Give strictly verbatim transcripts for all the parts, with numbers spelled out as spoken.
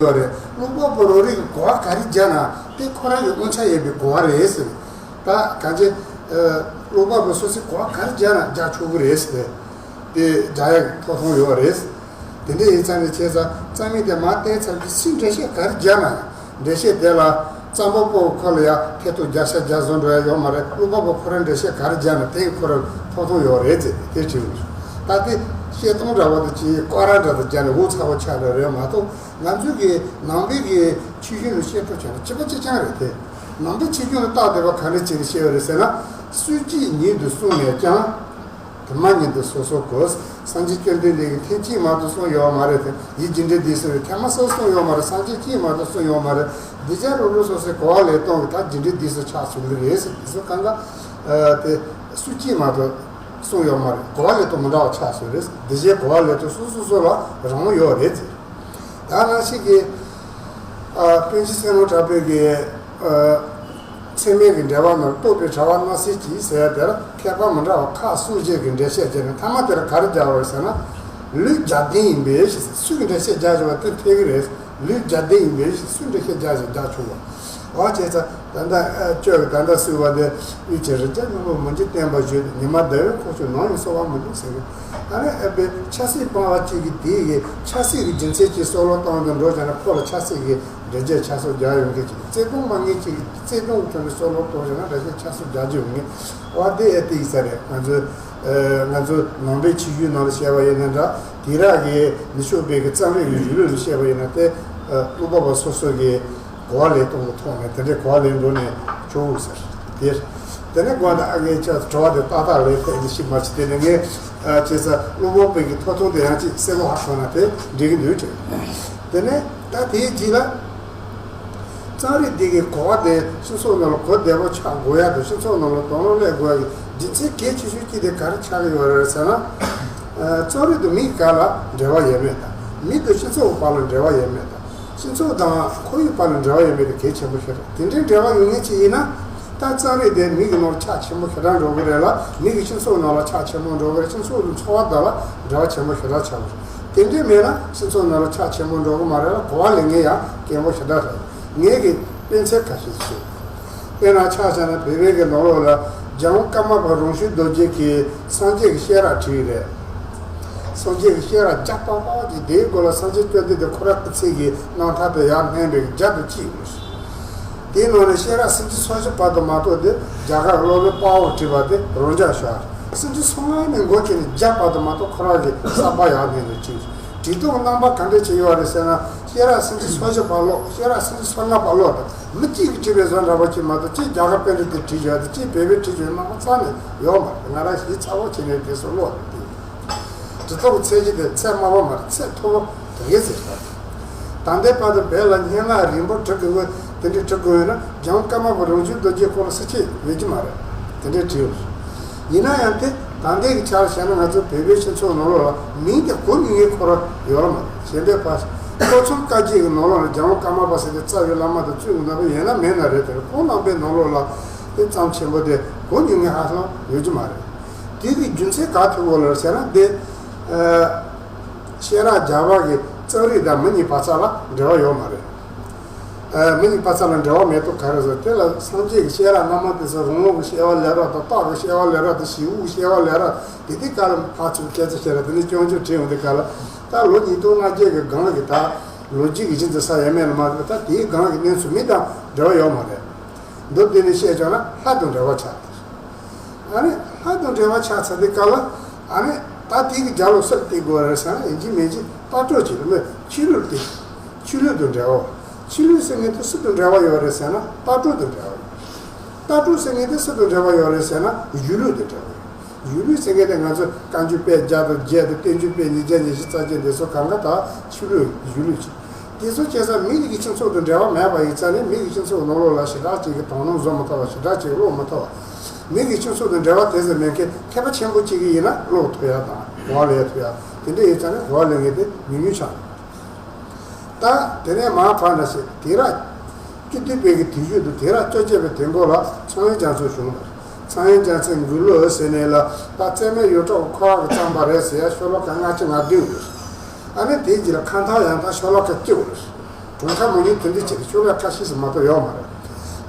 ཡོད་རེད། ཀློག་པ་པོ་རང་རེ་གིས་གོ་བ་ག་རེ་རྒྱག་ན་དེ་ཁོ་རང་གི་དབང་ཆ་ཡོད་པའི་གོ་བ་རེད་ཟེར། ད་གང་ཅི། ཀློག་པ་པོ་སོ་སོས་གོ་བ་ག་རེ་རྒྱག་ན་རྒྱག་ཆོག་གི་རེད་ཟེར། དེ་རྒྱག་ཡག་གི་ཐོབ་ཐང་ཡོད་རེད། དེ་འདྲ་ཡིན་ཙང་ནས་བྱས་ཙང་རྩོམ་ཡིག་དེ་མར་བཏོན་ཚར་རྗེས་སུས་འགྲེལ་བཤད་ག་རེ་རྒྱག་ན་ཡང་འགྲེལ་བཤད་དེ་ལ་རྩོམ་པ་པོ་ཁོ་ལ་ཡང་ཐད་གཏོང་རྒྱག་ས་རྒྱག་བཟོ་འགྲོ་ཡ་ཡོད་མ་རེད། ཀློག་པ་པོ་ཁོ་རང་འགྲེལ་བཤད་ག་རེ་རྒྱག་ན་དེ་ཁོ་རང་ཐོབ་ཐང་ཡོད་རེད་ཟེར་དེ་དྲིས་འདུག་ད་དེ་བཤད་སྟངས་འདྲ་བོ་དང་ཅིག་སྐོར་ར་འདྲ་དང་རྒྱག་ནས་འུ་ཚ་བོ་ཆགས་འགྲོ་རེད་མ་གཏོགས། ང་ཚོའི་གི་ནང་པའི་གི་ཆོས་གཞུང་ལ་བཤད་སྟངས་བྱས་ན་གཅིག་པ་གཅིག་རྐྱང་རེད་དེ། ནང་པའི་ཆོས་གཞུང་ལ་བརྟག་བསྡད་པ་ག་འདྲ་བྱས་ནས་བཤད་པ་རེད་ཟེར་ན། སུ་གཅིག་ཉིད་དུ་གསུངས་ནས་ཀྱང་། དུ་མ་ཉིད་དུ་སོ་སོ་གོ། སངས་རྒྱས་བཅོམ་ལྡན་འདས་ཀྱིས་ཐེངས་གཅིག་མ་གཏོགས་གསུངས་ཡོད་མ་རེད་དེ། ཡིད་ཀྱི་འབྲས་དེ་སུ་རེད། ཐེངས་མ་གསུམ་གསུངས་ཡོད་མ་རེད། སངས་རྒྱས་གཅིག་མ་གཏོགས་གསུངས་ཡོད་མ་རེད། འདི་ཅག་རང་རང་སོ་སོའི་གོ་བ་ལེན་སྟངས་ཀྱིས་ད་རྒྱུ་འབྲས་འདི་སུ་ཆགས་སོང་གི་རེད་ཟེར། འདི་ཚོ་གང་ག་དེ་སུ་གཅིག་མ་གཏོགས་གསུངས་ཡོད་མ་རེད། གོ་བ་ལེན་སྟངས་མི་འདྲ་བ་ཆགས་སོང་རེད། འདི་ཅག་གོ་བ་ལེན་སྟངས་སོ་སོ་སོ་ལ་རང་དབང་ཡོད་རེད་ཟེར། ད་ནང་བཞིན་གྱི། ཨ། པཎ་ཆེན་ཚེ་རིང་གྲགས་པའི་གི། ཨ། ཚད་མའི་གི་འགྲེལ་པ་ནང་རྟོགས་པའི་བྱ་བ་སྣང་སྲིད་ཀྱི་ཟེར་ཡ་དེར་མཁས་པ་མི་འདྲ་བ་ཁག་གསུམ་ཞིག་གིས་འགྲེལ་བཤད་བྱས་ནས་མཐའ་མ་དེར་ག་རེ་སྦྱར་བ་རེད་ཟེར་ན། ལུས་རྒྱབ་རྟེན་ཡིན་པས་ཞེས་སུས་འགྲེལ་བཤད་རྒྱག་བཞིན་པ་དེ་འཐད་ཀྱི་རེད། ལུས་རྒྱབ་རྟེན་ཡིན་པས་ཞེས་སུས་འགྲེལ་བཤད་རྒྱག་བཞིན་རྒྱག་ཆོག་པ། འོ་བྱས་ཙང་ད་ལྟ་ཨ་ཁྱོད་ཀྱིས་ད་ལྟ་གསུངས་པ་དེ། དབུས་ཀྱི་རི་རྒྱལ་རྣམ་པར་མི་འཇིགས་བསྟན་པ་བཞིན། ཉི་མ་ཟླ་བའི་ཁོག་ཆུ་ནམ་ཡང་སོ་བ་མི་འདུག་ཟེར་གི། ཨ་ནི་ཨ་པའི་ཆབ་སྲིད་སྤང་བ་གཅིག་གིས་དེ་ཡི་ཆབ་སྲིད་ཀྱི་རྒྱུ་མཚན་གྱིས་བསམ་བློ་བཏང་གི་འགྲོ་བྱས་ན་ཁོ་ལ་ཆབ་སྲིད་ཀྱི་འགྲེལ་བརྗོད་ཆ་ཚང་རྒྱག་ཡོང་མཁན་ཅིག་བརྩེ་དུང་མ་ངེས་གཅིག་གིས་བརྩེ་དུང་གི་ཐོག་ནས་བསམ་བློ་གཏོང་བྱས་ན་འགྲེལ་བཤད་ཆ་ཚང་རྒྱག་རྒྱུ་ཡོང་ངེས། འོ་དེ་ཨེ་དེ་ཡིན་ས་རེད། ང་ཚོའི་ཨ་ང་ཚོ་ནང་པའི་ཆོས་བརྒྱུད་ནང་ལ་བཤད་པ་ཡིན་ན་འདྲ། དེང་རབས་ཀྱི་ནུབ་ཕྱོགས་པའི་གི་རྩོམ་རིག་གི་གཞུང་ལུགས་ལ་བཤད་པ་ཡིན་ན་དེ། ཨ། ཀློག་པ་པོ་སོ་སོ་གི་གོ་བ་ལེན་སྟངས་ཀྱི་ཐོག་ནས་དེ་འདྲའི་གོ་བ་ལེན་འགྲོ་ནས་ཆོག་ཟེར་དེ། དེ་ནས་དགོངས་དག་ཨ་ངས་ཁྱོད་དྲི་བ་དེ་ཏག་ཏག་ལན་ཐེབས་ནས་ཤི་མ་ཤི་དེ་ནས་ངས་ཨ་བྱས་ཙང་ཀློག་པ་པོའི་གི་ཐོབ་ཐང་དེ་ཡང་ཅིག་གསལ་པོ་ཧ་གོ་ན་དེ་འགྲིག་གི་འདུག་ཅེས། དེ་ནས་ད་དེའི་རྗེས་ལ། རྩོམ་རིག་འདི་གི་གོ་བ་དེ་སྤྱི་ཚོགས་ནང་ལ་གོ་བདེ་པོ་ཆགས་དགོས་ཡ་དང་སྤྱི་ཚོགས་ནང་ལ་དོགས་སློང་སླེབས་དགོས་ཡ་གི་རྒྱུ་མཚན་གལ་ཆེ་ཤོས་གཅིག་དེ་ག་རེ་ཆགས་ཀྱི་ཡོད་རེད་ཟེར་ན། ཨ། རྩོམ་རིག་དང་མི་གི་བར་ལ་འབྲེལ་བ་ཡོད་མེད་དང་། མི་དང་སྤྱི་ཚོགས་ཀྱི་བར་ལ་འབྲེལ་བ་ཡོད་མེད་དང་། སྤྱི་ཚོགས་དང་ཁོར་ཡུག་བར་ལ་འབྲེལ་བ་ཡོད་མེད་དེ་གལ་ཆེན་པོ་ཞིག་རེད། དེ་འདྲའི་འབྲེལ་བ་ཡོད་མཁན་ཅིག་ཡིན་ན། ད་རྩོམ་རིག་དེ་མི་གི་ནང་ལ་ཁྱབ་ཆེན་པོ་ཞེ་དྲག་འགྲོ་གི་རེད་ལ། མི་གི་སྤྱི་ཚོགས་ནང་ལ་ཁྱབ་ཆེན་པོ་འགྲོ་གི་རེད། སྤྱི་ཚོགས་ཀྱི་འཚོ་བ་དག་ལ་འབྲེལ་བ་ཆེན་པོ་ཞེ་དྲག་ཆགས་གི་རེད། དེ་འདྲའི་མེད་ན་སྤྱི་ཚོགས་ནང་ལ་ཁྱབ་ཆེན་པོ་འགྲོ་གི་མ་རེད་ལ། གོ་བ་ལེན་མཁན་ཡང་དཀོན་པོ་ཞེ་དྲག་རེད། ངས་ཀྱི་དཔེ་མཚོན་ཁ་ཤས་ཤིག་དཔེར་ན་ཆ་བཞག་ན་བོད་པའི་གི་ནང་ལོགས་ལ་རྒྱལ་དབང་ཀརྨ་པ་རང་ཤུགས་རྡོ་རྗེ་གིས་སངས་རྒྱས་ཀྱི་བཤད་ར་བྲིས་རེད། སངས་རྒྱས་ཀྱི་བཤད་ར་རྒྱ་པགས་པགས་ཀྱི་དེའི་སྐོར་ལ་སངས་རྒྱས་བཅོམ་ལྡན་འདས་ཁོ་རང་སྐུ་ཚེ་གི་རྣམ་ཐར་དེ་ཡར་བསྣན་པའི་རྒྱ་དུ་གཅིག་ཡོད། དེའི་ནང་ནས་བཤད་ར་སུམ་ཅུ་སོ་བཞི་བར་དུ་མ་གཏོགས་དེ་རྒྱ་གར་སློབ་དཔོན་དཔའ་བོས་བྲིས་པ་དེ་རང་འཇགས་བཞག་སུམ་ཅུ་སོ་ལྔ་ནས་འགོ་བྱས་ནས་བརྒྱ་བར་དུ་མ་གཏོགས་ཁོ་རང་གི་གསར་པ་ཡར་བསྣན་ནས་བྲིས། བྲིས་ཐོག་རྣམ་པ་ག་འདྲ་ཅིག་ཡོད་རེད་ཟེར་ན། བཤད་ར་སུམ་ཅུ་སོ་བཞི་བར་ཀློག་བཤད་ར་སུམ་ཅུ་སོ་ལྔ་བར་ཀློག་དང་། མི་གཅིག་གིས་བྲིས་པའི་བཟོ་འདྲ་པོ་ཅིག་མ་གཏོགས། གཅིག་རྒྱ་གར་པཎྜི་ཏས་བྲིས་བཞག་དང་། གཅིག་བོད་པས་བྲིས་བཞག་རྣམ་པ་རྩ་ནས་ཡོད་མ་རེད། ང་རང་ཞིབ་ཚགས་པོ་བྱས་ནས་དེ་ཚོ་ཀློག་དེ། འབྲི་ཐོག་གི་ཚད་གཞི་དེ་ཚད་དམའ་བ་མ་རེད། ཚད་མཐོ་བོ་དེ་གས་ཟེར་ད། ད་ལྟའི་བར་དུ་བོད་ལ་སྙན་ངག་རིང་པོ་འབྲི་དགོས། དེ་འདྲའི་འབྲི་དགོས་ཡོད་ན་རྒྱལ་དབང་ཀརྨ་པ་རང་ཤུགས་རྡོ་རྗེ་ཁོང་ལ་སུ་གཅིག་ཡོད་ཀྱི་མ་རེད། དེ་འདྲའི་བྲིས་ཡོད། ཡིན་ན་ཡང་དེ་ད་ལྟའི་གི་ཆར་བཤད་ན་ང་ཚོ་བོད་པའི་སྤྱི་ཚོགས་ནང་ལོགས་ལ་མིང་དེ་གོ་མྱོང་མཁན་ཁོ་རང་ཡོད་ར་མ་རེད། གཞན་པའི་ཕར་ལྷོ་མཚམས་བཀའ་བརྒྱུད་ཀྱི་ནང་ལོགས་ལ་རྒྱལ་དབང་ཀརྨ་པ་ཟེར་ཏེ་རྩ་བའི་བླ་མ་དང་བཙུན་གྱི་རྣམ་པ་ཡོད་ན་མེད་ན་རེད་དེ། ཁོང་རྣམ་པའི་ནང་ལོགས་ལ་དེ་ཙམ་ཆེན་པོ་དེ་གོ་མྱོང་མཁན་ཧ་ཅང་ཡོད་ཀྱི་མ་རེད། དེ་གི་རྒྱུ་མཚན་ག་ཐུག་གོ་ལ་ཟེར་ན། དེ་ཨ་བཤད་ར་རྒྱ་གར་གྱི་རྩོམ་རིག་དང་མི་གཉིས་བར་ས་ལ་འབྲེལ་བ་ཡོད་མ་རེད། ཨ་མི་གཉིས་བར་ས་ལ་འབྲེལ་བ་མེད་དུས་ག་རེ་ཟེར། དེ་ལ་སངས་རྒྱས་ཀྱི་བཤད་ར་སྔ་མ་དེ་ཚོ་རང་དབང་གི་བཤད་པ་ལབ་ར་དང་། རྟགས་ཀྱི་བཤད་པ་ལབ་ར་དང་། ཞིབ་པོའི་བཤད་པ་ལབ་ར་དེ། དེ་ག་ལ་ཕར་ཚུར་སྐད་ཆ་བཤད་ར་དེ་ནས་སྐྱོན་བརྗོད་བྲིས་ཡོང་དུས་ག་ལ། ད་ལོ་ཉིས་སྟོང་ལྔ་བརྒྱ་གི་སྒང་གི་ད་ལོ་རྒྱུས་ཀྱི་རྒྱུན་དུ་ས་ཡོད་མེད་ལ་མ་ལྟོས་པར། ད་དེའི་སྒང་གི་གནས་ཚུལ་མི་དང་འབྲེལ་བ་ཡོད་མ་རེད། མདོར་བསྡུས་ནས་བཤད་ཆོག་ན་ལྷ་དང་འབྲེལ་བ་ཆགས། ཨ་ནི་ལྷ་དང་འབྲེལ་བ་ཆགས་ཚར་དུས་སྐབས་ལ། ཨ་ནི་ད་དེ་གི་རྒྱབ་ལོགས་སུ་བལྟ་དགོས་རེད་ཟེར་ན། ཡིན་གཅིག་མིན་གཅིག་ལྟ་གྲུབ་ཅིག་ལ་མོས་ཆོས་ལུགས་དེ། ཆོས་ལུགས་དང་འབྲེལ་བ། ཆོས་ལུགས་ཟེར་མཁན་དེ་སུ་དང་འབྲེལ་བ་ཡོད་རེད་ཟེར་ན་ལྟ་གྲུབ་དང་འབྲེལ་བ་ཡོད། ལྟ་གྲུབ་ཟེར་མཁན་དེ་སུ་དང་འབྲེལ་བ་ཡོད་རེད་ཟེར་ན་གཞུང་ལུགས་དང་འབྲེལ་བ་ཡོད། གཞུང་ལུགས་ཟེར་མཁན་དེ་ང་ཚོ་བཀའ་འགྱུར་དཔེ་བརྒྱ་དང་བརྒྱད་དང་བསྟན་འགྱུར་དཔེ་ཉིས་བརྒྱ་ཉི་ཤུ་རྩ་བརྒྱད་འདི་ཚོ་གང་ག་ད་ཆོས་ལུགས་གཞུང་ལུགས་ཅིག་དེ་ཚོ་བྱས་ཙང་མི་གི་སྤྱི་ཚོགས་དང་འབྲེལ་བ་མེད་པ་ཡིན་ཙང་ནས། མི་གི་སྤྱི་ཚོགས་ནང་ལོགས་ལ་ཞེ་དྲག་ཅིག་གི་དོ་སྣང་བཟོ་མི་ཐུབ་པ། ཞེ་དྲག་ཅིག་ཀློག་མི་ཐུབ་པ། མི་གི་སྤྱི་ཚོགས་དང་འབྲེལ་བ་དེ་ཚོ་མེད་མཁན་མཁས་པ་ཆེན་པོ་གཅིག་གིས་ཡིན་ན་ཀློག་ཐུབ་ཡ་དང་གོ་བ་ལེན་ཐུབ་ཡ། དེ་འདྲ་ཡིན་ཙང་ནས་གོ་བ་ལེན་མཁན་དེ་ཉུང་ཉུང་ཆགས། ད་དེ་ནས་མར་ཕར་ན་ཞིག་དུས་རབས་བཅུ་བདུན་པའི་གི་དུས་མཇུག་ཏུ་དུས་རབས་བཅོ་བརྒྱད་པའི་དུས་འགོ་ལ་ཚངས་དབྱངས་རྒྱ་མཚོ་བྱུང་བ་རེད། ཚངས་དབྱངས་རྒྱ་མཚོའི་འགུག་ལུགས་ཟེར་ནས་ལ་ད་རྩེ་མོ་ཡོངས་གྲགས་ཁོ་རང་གིས་བརྩམས་པ་རེད་ཟེར་ཡ་ཤོ་ལོ་ཀ་ལྔ་བཅུ་ང་བདུན་རེད། ཨ་ནི་དེའི་རྗེས་ལ་ཁ་འཐོར་ཡང་དག་ཤོ་ལོ་ཀ་བཅུ་རེད། གྲངས་ཀ་མང་ཉུང་དེ་འདྲ་བྱས་ཏེ་ཕྱུགས་ལ་ཁ་ཤས་སུ་མ་གཏོགས་ཡོད་མ་རེད།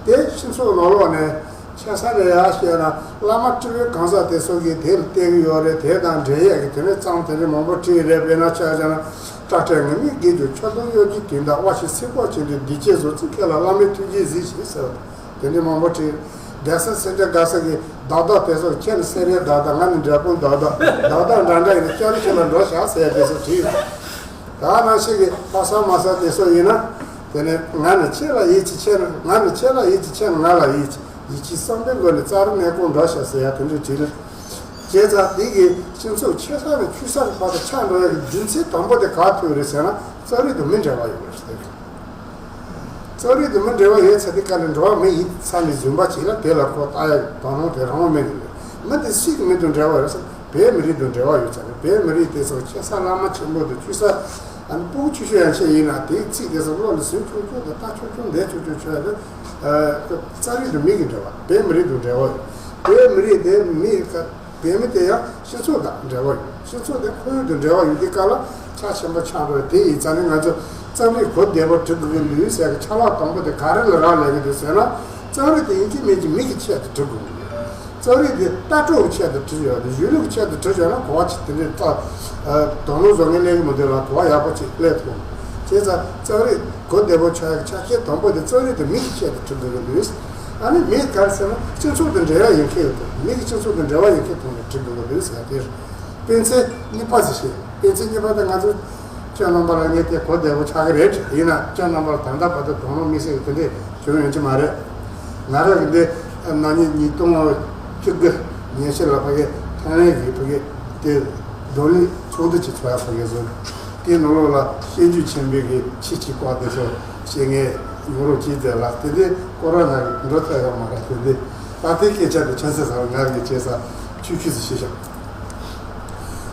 དེ་སྤྱི་ཚོགས་ནང་ལོགས་ནས་ཆེ་ས་ནས་ཡར་བཤད་ན་བླ་མ་སྤྲུལ་པའི་གང་ཟག་དེ་ཚོ་གིས་དེ་ལ་བལྟས་ཀྱི་ཡོད་རེད། དེ་དང་འབྲེལ་ཡས་ཀྱི་དེ་འདྲའི་རྩོམ་དེ་འདྲ་མང་པོ་བྲིས་རེད། དཔེར་ན་ཆ་བཞག་ན་སྐྲ་བྲེགས་ངན་མི་དགེ་སྦྱོར། ཁྱོད་དང་གཡོ་སྒྱུའི་དུས་འདའ། དབའ་ཞིག་སྲིད་ཁོག་ཆེན་པོའི་སྡིག་བྱས་བཟོ་ཚིག་ཁྱེད་ལ་བླ་མའི་ཐུགས་རྗེས་གཟིགས་ཞེས་ཟེར་བ་དེ་འདྲ་མང་པོ་བྲིས། རྒྱལ་སྲས་སེ་འབྲས་དགའ་ཚལ་གྱི་བདག་བདག་དེ་ཚོ་ཁྱེད་ནི་སེ་རའི་བདག་བདག་ང་ནི་འབྲས་སྤུངས་བདག་བདག་བདག་བདག་འདྲ་འདྲ་ཡིན་ན་སྐྱབས་རྗེ་ཁྱེད་ལ་འགྲོ་བཞག་ཟེར་ཡ་དེ་ཚོ་བྲིས། ད་ནང་བཞིན་གྱི་ཕ་ས་མ་ས་དེ་ཚོ་ཡིན་ན། དེ་ནས་ང་ནི་ཁྱེད་ལ་ཡིད་ཆེས། ཁྱེད་ནི་ང་ནི་ཁྱེད་ལ་ཡིད་ཆེས། ཁྱེད་ནི་ང་ལ་ཡིད་ཆེས། ཡིད་ཆེས་བསམ་པའི་སྒོ་ནས་རྩ་རུ་གནས་སྐོང་འགྲོ་ཤག་ཟེར་ཡ་དེ་འདྲ་བྲིས་ནས། བྱས་ཙང་དེ་གི་སྤྱི་ཚོགས་ཆེ་ས་ནས་ཆུང་ས་གི་བར་དུ་ཆགས་འགྲོ་ཡ་གི་རྒྱུ་མཚན་དང་པོ་དེ་ག་ཐུག་རེད་ཟེར་ན། རྩོམ་རིག་དང་མི་འབྲེལ་བ་ཡོད་རེད་ཟེར། རྩོམ་རིག་དང་མི་འབྲེལ་བ་ཡོད་ཚེ་དེ་ག་ལ་འགྲོ་བ་མི་ཡིན་ས་ནས་བཟུང་བ་ཅིག་ལ་དེ་ལ་ཁོ་ལྟ་ཡ་དོ་སྣང་དེ་རང་མེད་ནས། མི་དེ་སུ་གི་མི་དང་འབྲེལ་བ་ཡོད་ཟེར། བོད་མི་རིགས་དང་འབྲེལ་བ་ཡོད་ཚར་རེད། བོད་མི་རིགས་དེ་ཚོ་ཆེ་ས་བླ་མ་ཆེན་པོ་དང་ཆུང་ས་ཨ་ནི་སྤུ་གུ་ཆུང་ཆུང་ཡན་ཆད་ཡིན་ན་དེའི་ཚིག་དེ་ཚོ་བློ་ལ་ཟིན་ཆུང་ཆུང་དང་ལྟ་ཆུང་ཆུང་འདས་ཆུང་ཆུང་བྱས་ཏེ། རྩོམ་རིག་དང་མི་གི་འབྲེལ་བ། བོད་མི་རིགས་དང་འབྲེལ་བ་ཡོད། བོད་མི་རིགས་དེ་མི་ག་བོད་མི་དེ་ཡང་སྤྱི་ཚོགས་དང་འབྲེལ་བ་ཡོད། སྤྱི་ཚོགས་དེ་ཁོར་ཡུག་དང་འབྲེལ་བ་ཡོད་དུས་སྐབས་ལ་ཁྱབ་ཆེན་པོ་ཆགས་འགྲོ་བ་དེ་ཡིན་ཙང་ནི། ང་ཚོ་རྩོམ་རིག་གོ་བདེ་པོ་འབྲི་དགོས་ཀྱི་འདུག་ཟེར་གི་ཆ་ལག་དང་པོ་དེ་ག་རེ་ལ་རག་ལས་ཀྱི་འདུག་ཟེར་ན། རྩོམ་རིག་དེ་ཡིན་གཅིག་མིན་གཅིག་མི་གི་ཆེད་དུ་འབྲི་དགོས་ཀྱི་འདུག་རྩོམ་རིག་དེ་ལྟ་གྲུབ་ཀྱི་ཆེད་དུ་འབྲི་ཡོད་དེ། གཞུང་ལུགས་ཀྱི་ཆེད་དུ་འབྲི་ཡོད་ན་གོ་བ་ཅིག་དེ་འདྲའི་རྩ་དོ་སྣང་བཟོ་མཁན་སླེབས་ཀྱི་མི་འདུག་ལ། གོ་བ་ཡག་པོ་ཅིག་སླེབས་ཐུབ། བྱས་ཙང་རྩོམ་རིག་གོ་བདེ་པོ་ཆགས་ཡག་ཆ་རྐྱེན་དང་པོ་དེ་རྩོམ་རིག་དེ་མི་གི་ཆེད་དུ་འབྲི་དགོས་ཀྱི་འདུག་ཨ་ནི་མི་ག་རེ་ཟེར་ན་སྤྱི་ཚོགས་དང་འབྲེལ་བ་ཡོད་མཁན་ཡོད་དོ། མི་གི་སྤྱི་ཚོགས་དང་འབྲེལ་བ་ཡོད་མཁན་ཐོག་ནས་འབྲི་དགོས་ཀྱི་འདུག་ཟེར་ཡ་དེ་རེད། དཔེ་མཚོན་གཉིས་པ་ཞིག་བཤད། དཔེ་མཚོན་གཉིས་པ་དེ་ང་ཚོ་ཁྱེད་རྣམ་པ་ལ་ངས་དེ་གོ་བདེ་པོ་ཆགས་ཀྱི་རེད། ཡིན་ན་ཁྱེད་རྣམ་པ་ལ་ད་ལྟ་བར་དུ་དོ་སྣང་མི་སེམས་དེ་འདྲས་བྱུང་ཡོང་གི་མ་རེད། ང་རང་གི་འདི་ན་ནིང་ཉིས་སྟོང་བཅུ་དགུ་ཉིན་ཤས་ལ་ཕ་གི་ཐའེ་ཝན་གྱི་ཕ་གི་དེ་བགྲོ་གླེང་ཚོགས་འདུ་ཅིག་ཚོགས་ཡ་ཕ་གི་བཟོས། དེའི་ནང་ལོགས་ལ་སྤྱོད་འཇུག་ཆེན་པོའི་གི་ཁྱི་གཅིག་པ་དེ་ཚོ་བཤད་མཁན་ཡོང་རོགས་གྱིས་དེ་ལ། དེ་འདི་ཀོ་རོ་ན་གི་འགྲོ་ཐུབ་ཡོད་མ་རེད། དེ་འདི་ད་ལྟའི་སྐད་ཆ་དེ་ཆང་ས་ཟ་བ་ང་གི་བྱས་ས་ཆུ་ཆུ་ཟིག་བཤད་བཞག་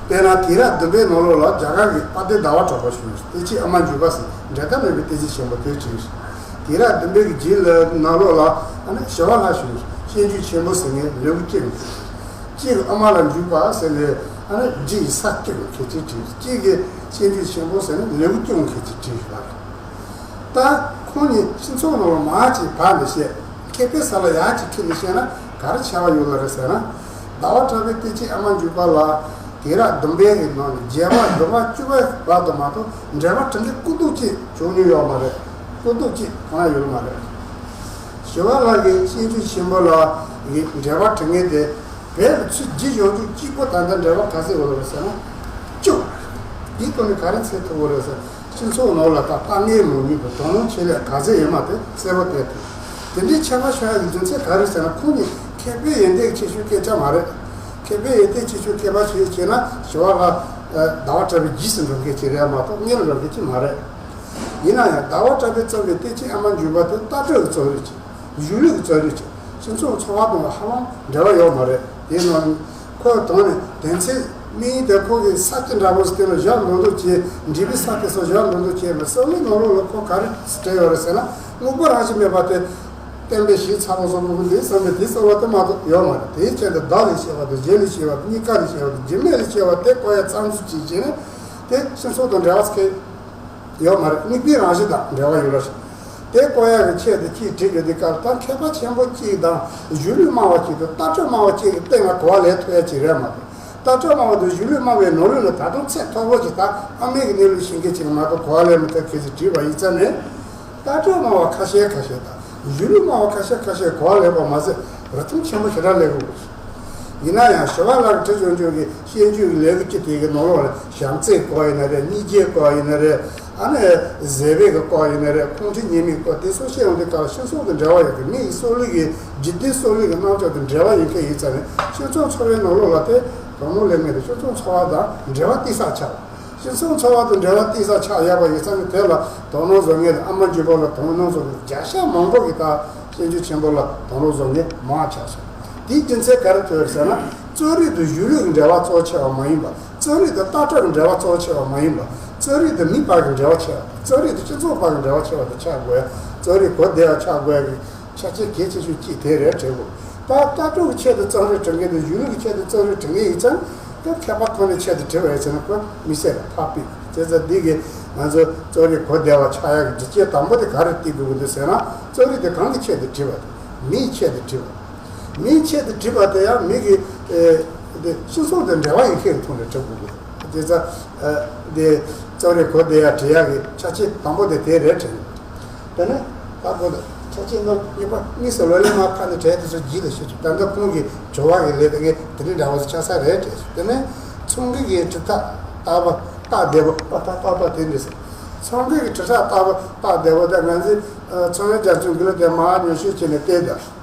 དཔེར་ན་དུས་རབས་བདུན་པའི་ནང་ལོགས་ལ་རྒྱ་གར་གྱི་དཔལ་ལྡན་ཟླ་བ་གྲགས་པ་བཞུགས། བསྟན་སྤྱིའི་ཨ་མ་འཇུ་པ་ཟེར་འགྲན་ཟླ་མེད་པའི་བསྟན་སྤྱི་ཆེན་པོ་དེ་བྱུང་། དུས་རབས་བདུན་པའི་གི་རྗེས་ལ་ནང་ལོགས་ལ་ཨ་ནི་ཞི་བ་ལྷ་བཞུགས། སྤྱོད་འཇུག་ཆེན་པོ་ཟེར་ནས་ལེའུ་གཅིག་གཅིག་གི་ཨ་མ་ལ་འཇུ་པ་ཟེར་ནས་ཨ་ནི་རྗེ་ཡི་ས་སྐྱོང་གི་ཁྱད་ཆོས་བྲིས། གཅིག་གི་སྤྱོད་འཇུག་ཆེན་པོ་ཟེར་ནས་ལེའུ་སྐྱོང་གི་ཁྱད་ཆོས་བྲིས་ལ། ད་ཁོང་གཉིས་སྤྱི་ཚོགས་ནང་ལ་མར་ཅིག་བབས་ནས་བཤད། མཁས་པའི་ས་ལ་ཡར་ཅིག་འཁྱེར་ནས་བཤད་ན་ག་རེ་ཆེ་བ་ཡོད་ལ་རེད་ཟེར་ན། ཟླ་བ་གྲགས་པའི་བསྟན་སྤྱིའི་ཨ་མ་འཇུ་པ་ལ་དུས་རབས་བདུན་པའི་གི་ནང་ནས་རྒྱལ་བ་འབྲུག་པ་བཅུ་པའི་བར་དུ་མ་གཏོགས་འགྲེལ་པ་འབྲི་མཁན་སྐུ་མདོག་གཅིག་བྱུང་མྱོང་ཡོད་མ་རེད། སྐུ་མདོག་གཅིག་གང་ཡང་ཡོད་མ་རེད། ཞི་བ་ལྷ་གི་སྤྱོད་འཇུག་ཆེན་པོ་ལ་གི་འགྲེལ་པ་འབྲི་མཁན་དེ་བོད་ལ་ཚུར་བསྒྱུར་ཡོང་རྒྱུ་གཅིག་པོ་ད་ལྟ་འགྲེལ་པ་ག་ཚད་ཡོད་ལ་རེད་ཟེར་ན་བཅུ། འདིའི་ཐོག་ནས་ག་རེ་འཚོལ་ཐུབ་ཡོད་རེད་ཟེར། སྤྱི་ཚོགས་ནང་ལ་ད་ལྟ་ངས་མ་ངུས་པའི་དོ་སྣང་ཆེ་ལས་ག་ཚད་ཡོད་མ་དེ་གསལ་པོ་བསྟན་ཐུབ། དེ་འདྲའི་ཁྱད་པར་ཤོར་ཡག་གི་རྒྱུ་མཚན་ག་རེ་ཟེར་ན། ཁོང་གཉིས་མཁས་པའི་ཡོན་ཏན་ཆེ་ཤོས་སྐད་ཆ་མ་རེད། མཁས་པའི་ཡོན་ཏན་ཆེ་ཤོས་མཁས་པ་ཞིག་བྱས་ན་ཞི་བ་ལྷ་ཟླ་བ་གྲགས་པའི་རྗེས་སུ་འགྲོ་མཁན་ཅིག་རེད་མ་གཏོགས་སྔོན་ལ་འགྲོ་མཁན་ཅིག་མ་རེད། ཡིན་ན་ཡང་ཟླ་བ་གྲགས་པས་རྩོམ་པའི་བསྟན་སྤྱིའི་ཨ་མ་འཇུ་པ་དེ་ལྟ་གྲུབ་ཀྱི་རྩོམ་རིག་ཅིག་གཞུང་ལུགས་ཀྱི་རྩོམ་རིག་ཅིག་སྤྱི་ཚོགས་འཚོ་བ་དང་ཧ་ལམ་འབྲེལ་བ་ཡོད་མ་རེད། དེ་ནང་ཁོ་དོན་ནི་དོན་ཚན་དམིགས་ཡུལ་དེ་ཁོ་གི་ས་སྐྱ་འདྲ་པོ་ཞིག་དེ་ལ་བཞག་འདོན་འདོན་བྱས། འབྲི་བའི་ས་དེ་ཚོ་བཞག་འདོན་འདོན་བྱས་པའི་སྲོལ་ལུགས་ནང་ལོགས་ལ་ཁོ་ག་རེ་བྲིས་ཡོད་རེད་ཟེར་ན། དངོས་པོ་རང་བཞིན་མེད་པ་དེ་བསྟན་པའི་གཞི་ཚ་པོ་བཟོ་དགོས་ཀྱི་འདུག་བསམ་པའི་དེ་གསོལ་བ་དེ་མ་གཏོགས་ཡོད་མ་རེད། དེའི་ཆེད་དུ་བདག་ལས་སྐྱེ་བ་དང་གཞན་ལས་སྐྱེ་བ་དང་གཉིས་ཀ་ལས་སྐྱེ་བ་དང་སྒྱུ་མ་ལས་སྐྱེ་བ་དེ་བཀོད་ཡ་ཙམ་ཞིག་བྱས་བྱས་ནས་དེ་སྤྱི་ཚོགས་དང་འབྲེལ་བ་ཚོགས་ཡོད་མ་རེད། དམིགས་པའི་རང་བཞིན་དང་འབྲེལ་བ་ཡོད་རེད། དེ་བཀོད་ཡག་གི་ཆེད་དུ་ཅིག་བྲིས་ཡོད་དུས་སྐབས་ད་མཁས་པ་ཆེན་པོ་གཅིག་དང་གཞུང་ལུགས་སྨྲ་བ་གཅིག་དང་ལྟ་གྲུབ་སྨྲ་བ་གཅིག་གི་སྟེང་ལ་གོ་བ་ལེན་ཐུབ་ཡ་ཅིག་རེད་མ་གཏོགས། ལྟ་གྲུབ་སྨྲ་བ་དང་གཞུང་ལུགས་སྨྲ་བའི་ནང་ལོགས་ནས་ད་དུང་ཚད་མཐོ་པོ་ཅིག་ད་ཨ་མའི་གི་གནས་ལུགས་ཤེས་མཁན་ཅིག་མ་གཏོགས་གོ་བ་ལེན་མི་ཐུབ་མཁན་ཅིག་བྲིས་པ་ཡིན་ཙང་ནས། ལྟ་གྲུབ་སྨྲ་བ་ཁ་ཤས་ཁ་ཤས་དང་གཞུང་ལུགས་སྨྲ་བ་ཁ་ཤས་ཁ་ཤས་གོ་བ་ལེན་པ་མ་ཟད་རིན་ཐང་ཆེན་པོ་ཞེ་དྲག་ལེན་དགོས། ཡིན་ན་ཡང་ཞི་བ་ལྷ་གིས་བྲིས་ཡོད་ཀྱི་སྤྱོད་འཇུག་གི་ལེའུ་གཅིག་དེ་གི་ནང་ལོགས་ལ་བྱམས་བརྩེའི་སྐོར་ཡིན་ན་རེད། སྙིང་རྗེའི་སྐོར་ཡིན་ན་རེད། ཨ་ནི་བཟོད་པའི་གི་སྐོར་ཡིན་ན་རེད། ཁོང་ཁྲོ་ཉེས་དམིགས་སྐོར་དེ་ཚོ་བཤད་ཡོང་དུས་སྐབས་ལ་སྤྱི་ཚོགས་དང་འབྲེལ་བ་ཡོད་པའི་མི་ཡི་སྲོལ་ལུགས་ཀྱི་འཇིག་རྟེན་སྲོལ་ལུགས་ཀྱི་རྣམ་གཞག་དང་འབྲེལ་བ་ཡོད་མཁན་ཡིན་ཙང་ནས་སྤྱི་ཚོགས་འཚོ་བའི་ནང་ལོགས་ལ་དེ་དོ་སྣང་ལེན་མཁན་དེ་སྤྱི་ཚོགས་འཚོ་བ་དང་འབྲེལ་བ་གཏིང་ཟབ་ཆགས། སྤྱི་ཚོགས་འཚོ་བ་དང་འབྲེལ་བ་གཏིང་ཟབ་ཆགས་ཡོད་པ་ཡིན་ཙང་ནས་དེ་ལ་དོ་སྣང་བཟོ་མཁན་དང་ཨ་མ་འཇུ་པ་ལ་དོ་སྣང་བཟོ་མཁན་བརྒྱ་ཆ་མང་པོ་གིས་ད་སྤྱོད་འཇུག་ཆེན་པོ་ལ་དོ་སྣང་བཟོ་མཁན་མང་ཆགས་སོང་། དེའི་རྒྱུ་མཚན་ག་རེ་ཐོན་ཟེར་ན། རྩོམ་རིག་དང་གཞུང་ལུགས་ཀྱི་འབྲེལ་བ་གཙོ་ཆེ་བ་མ་ཡིན་པ། རྩོམ་རིག་དང་ལྟ་གྲུབ་ཀྱི་འབྲེལ་བ་གཙོ་ཆེ་བ་མ་ཡིན་པ། རྩོམ་རིག་དང་མི་བར་གྱི་འབྲེལ་བ་ཆེ་བ། རྩོམ་རིག་དང་སྤྱི་ཚོགས་བར་གྱི་འབྲེལ་བ་ཆེ་བ་དེ་ཆགས་དགོས། རྩོམ་རིག་གོ་བདེ་བ་ཆགས་དགོས་ཀྱི་ཆ་རྐྱེན་གལ་ཆེ་ཤོས་གཅིག་དེ་རེད་དྲན་དགོས། ད་ལྟ་གྲུབ་ཀྱི་ཆེད་དུ་རྩོམ་རིག་འབྲི་མཁན་དང་གཞུང་ལུགས་ཀྱི་ཆེད་དུ་རྩོམ་རིག་འབྲི་མཁན་ཡིན་ཙང་། ད་མཁས་པ་ཁོ་ནའི་ཆེད་དུ་བྲིས་པ་ཡིན་ཟེར་ན་ཁོ་མི་སེར་ལ་ཕར་ཕུད། བྱས་ཙང་འདི་གི་ ང་ཚོ་རྩོམ་རིག་གོ་བདེ་བ་ཆགས་ཡག་གི་སྒྲིག་ཆས་དང་པོ་དེ་ག་རེ་བརྩི་དགོས་ཀྱི་འདུག་ཟེར་ན། རྩོམ་རིག་དེ་གང་གི་ཆེད་དུ་བྲིས་པ་དང་། མིའི་ཆེད་དུ་བྲིས་པ། མིའི་ཆེད་དུ་བྲིས་པ་དེ་ཡང་མི་གི་ཨེ་དེ་སྤྱི་ཚོགས་དང་འབྲེལ་བ་ཡོད་མཁན་གྱི་ཐོག་ནས་བྲི་དགོས་ཀྱི་འདུག་དེ་ཙང་ཨ་དེ་རྩོམ་རིག་གོ་བདེ་ཡག་བྲི་ཡག་གི་ཆ་རྐྱེན་དང་པོ་དེ་དེ་རེད་དྲན། དེ་ནས་ད་གོ་ད་ཆ་རྐྱེན་ནོར་གཉིས་པ་གཉིས་སུ་ལོ་ལེ་མ་ཁ་ནས་བྲལ་དུ་སོ་རྒྱུད་ལ་ཤེས་ཚུལ། ད་ལྟ་ཁོང་གི་བྲི་བ་གི་ལས་དེ་ངས་དེ་འདྲའི་འདྲ་བ་ཆགས་ས་རེད་དྲན། དེ་ནས་ཚོང་འགུགས་ཀྱི་གྲུབ་རྟགས་རྟག་པ་རྟགས་བདེ་པོ། པ་ཏག་པ་ཏག་དེ་འདྲ་ཟེར། ཚོང་འགུགས་ཀྱི་གྲུབ་རྟགས་རྟག་པ་རྟགས་བདེ་པོ་དེ་ང་ཚོས་ཚོང་ཡོན་རྒྱ་མཚོའི་མགུལ་དེ་མར་ཉམས་ཞིབ་བྱས་ནས་བལྟས་དང་།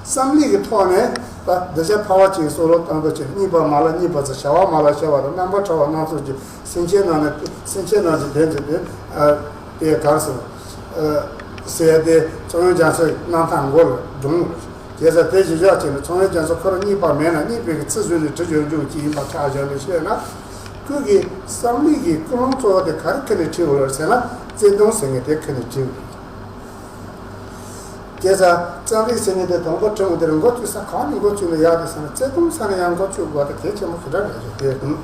བསམ་ཡུལ་གྱི་ཐོག་ནས་ད་གདུལ་བྱ་ཕལ་པ་ཅིག་སྲོག་ལོ་བཏང་དུ་ཕྱིན། རྙེད་པ་མ་ལ་རྙེད་པ་ཚོ། བྱ་བ་མ་ལ་བྱ་བ་དང་རྣམ་པར་འཕྲུལ་པ་སྣ་ཚོགས་ཀྱིས་སེམས་ཅན་རྣམས་ནི་སེམས་ཅན་རྣམས་ཀྱི་དོན་དུ་དེ་ཨ་དེ་གར་སོང་ཟེར་ཏེ་ཚོང་ཡོན་རྒྱ་མཚོའི་རྣམ་ཐར་མགོ་ལ་སྒྲུང་། བྱས་ཙང་དེ་གཞི་བཞག་བྱས་ནས་ཚོང་ཡོན་རྒྱ་མཚོ་ཁོ་རང་རྙེད་པ་མེད་ན་རྙེད་པའི་ཚུལ་བཟོས་ནས་བྲིས་ཡོད་རྒྱུ་ཅིག་ཡིན་པ་ཆ་བཞག་ནས་བཤད་ན། ཁོས་ཀྱི་བསམ་ཡུལ་གྱི་ཀུན་སློང་གཙོ་བོ་དེ་ག་རེ་ཁྱེར་ནས་བྲིས་ཡོད་རེད་ཟེར་ན། བརྩེ་དུང་ཟེར་མཁན་དེ་ཁྱེར་ནས་བྲིས་ཡོད་རེད། བྱས་ཙང་རྩོམ་རིག་ཟེར་མཁན་དེ་དང་པོ་བྲིས་ཡོང་དེར་འགོ་བཙུགས་ས་གང་ནས་འགོ་བཙུགས་ན་ཡག་རེད་ཟེར་ན། བརྩེ་དུང་ས་ནས་ཡང་འགོ་བཙུགས་དགོས་པ་དེ་གལ་ཆེན་པོ་ཞེ་དྲག་རེད་ཟེར་དེ།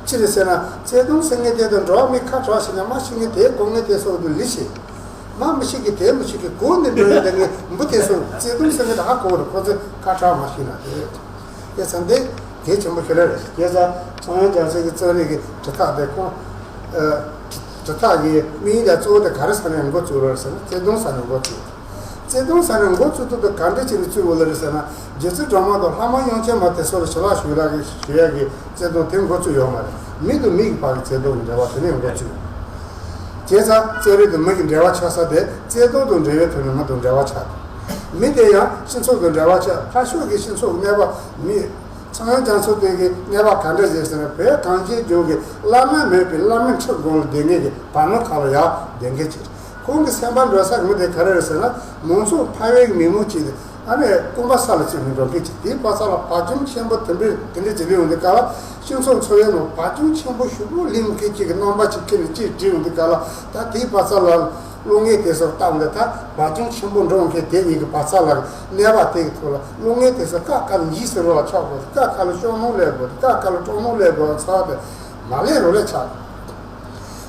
ཅི་རེད་ཟེར་ན། བརྩེ་དུང་ཟེར་མཁན་དེ་དང་འགྲོ་བ་མི་ཁ་བྲལ་ཞིག་ན། མ་ཤི་མཁན་དེ་གོ་མཁན་དེ་སོགས་དུ་ལི་ཞིག་མ་མི་ཤི་གི་དེ་མི་ཤི་གི་གོ་ནས་འགྲོ་ཡོད་དེ་ངས་འབུ་དེ་སོགས་བརྩེ་དུང་ཟེར་མཁན་དེ་ཧ་གོ་རེད། ཁོ་ཚོས་ཁ་བྲལ་མ་ཤི་ན་དེ། དེ་ཚང་དེ་གལ་ཆེན་པོ་ཞིག་རེད། དེ་ཚང་ཚོང་ཡོན་རྒྱ་མཚོ་གི་རྩོམ་རིག་གི་གྲུབ་རྟགས་དེ་ཁོང་ཨ་གྲུབ་རྟགས་ཀྱི་དམིགས་ཡུལ་དང་གཙོ་བོ་དེ་ག་རེ་ས་ནས་འགོ་བཙུགས་ཡོད་རེད་ཟེར་ན། བརྩེ་དུང་ས་ནས་འགོ་བཙུགས། བརྩེ་དུང་ས་ནས་འགོ་བཙུགས་དུས་དེ་ག་འདྲ་བྱས་ནས་བཙུགས་ཡོད་རེད་ཟེར་ན། རྗེ་བཙུན་སྒྲོལ་མ་དང་ལྷ་མོ་དབྱངས་ཅན་མ་དེ་སོགས་ལ་ཞི་ལྷག་ཞུ་ཞུ་ཡག་གི་བརྩེ་དུང་དེ་འགོ་བཙུགས་ཡོད་མ་རེད། མི་དང་མི་གི་བར་གྱི་བརྩེ་དུང་གི་འབྲེལ་བ་དེ་ནས་འགོ་བཙུགས། བྱས་ཙང་རྩོམ་རིག་དང་མི་གི་འབྲེལ་བ་ཆགས་ས་དེ་བརྩེ་དུང་དང་འབྲེལ་བའི་ཐོག་ནས་མི་དང་འབྲེལ་བ་ཆགས་ཏེ། མི་དེ་ཡང་སྤྱི་ཚོགས་དང་འབྲེལ་བ་ཆགས། ཕར་ཕྱོགས་ཀྱི་སྤྱི་ཚོགས་གནས་པ་མི། ཚོང་ཡོན་རྒྱ་མཚོ་དེ་གི་གནས་བབ་ག་འདྲ་ཞིག་ཟེར་ན། བོད་གངས་ཅན་ལྗོངས་ཀྱི་བླ་ན་མེད་པའི་བླ་མའི་ཁྲི་སྒང་ལ་སྡོད་མཁན་གྱི་བར་སྣང་ཁ་ལ་ཡར་སྡོད་མཁན་ཅིག་ཁོང་གི་སེམས་པ་འགྲོ་ས་མི་དེ་ག་རེ་རེད་ཟེར་ན། མང་ཚོགས་ཕལ་བའི་མི་མང་ཅིག་ཨ་ནི་རྐང་པ་ས་ལ་བཙུགས་ནས་འགྲོ་མཁན་ཅིག་དེའི་བར་ས་ལ་བག་ཅུང་ཆེན་པོ་དེ་འདྲ་དེ་འདྲ་ཅིག་སླེབས་ཡོང་དུས་སྐབས་ལ། སྤྱི་ཚོགས་འཚོ་བའི་ནང་བག་ཅུང་ཆེན་པོ་ཞེ་པོ་སླེབས་མཁན་ཅིག་གི་རྣམ་པ་ཅིག་ཁྱེར་ནས་ཅིག་བྲིས་ཡོང་དུས་སྐབས་ལ། ད་དེའི་བར་ས་ལ། བློ་ངན་དེ་ཚོར་བལྟས་ནས། ད་བག་ཅུང་ཆེན་པོ་འགྲོ་མཁན་དེ་གཉིས་ཀྱི་བར་མཚམས་ལ་གནས་པ་དེ་གི་ཐོག་ལ། བློ་ངན་དེ་ཚོ་ཀ་ཁ་ལ་འཇིགས་སུ་རུང་བ་ཆགས་དགོས། ཀ་ཁ་ལ་སྐྱོ་སྣང་སླེབས་དགོས། ཀ་ཁ་ལ་སྐྲག་སྣང་སླེབས་དགོས་ཚར་ཏེ་མ་སླེབས་རོགས་ལས་ཆགས།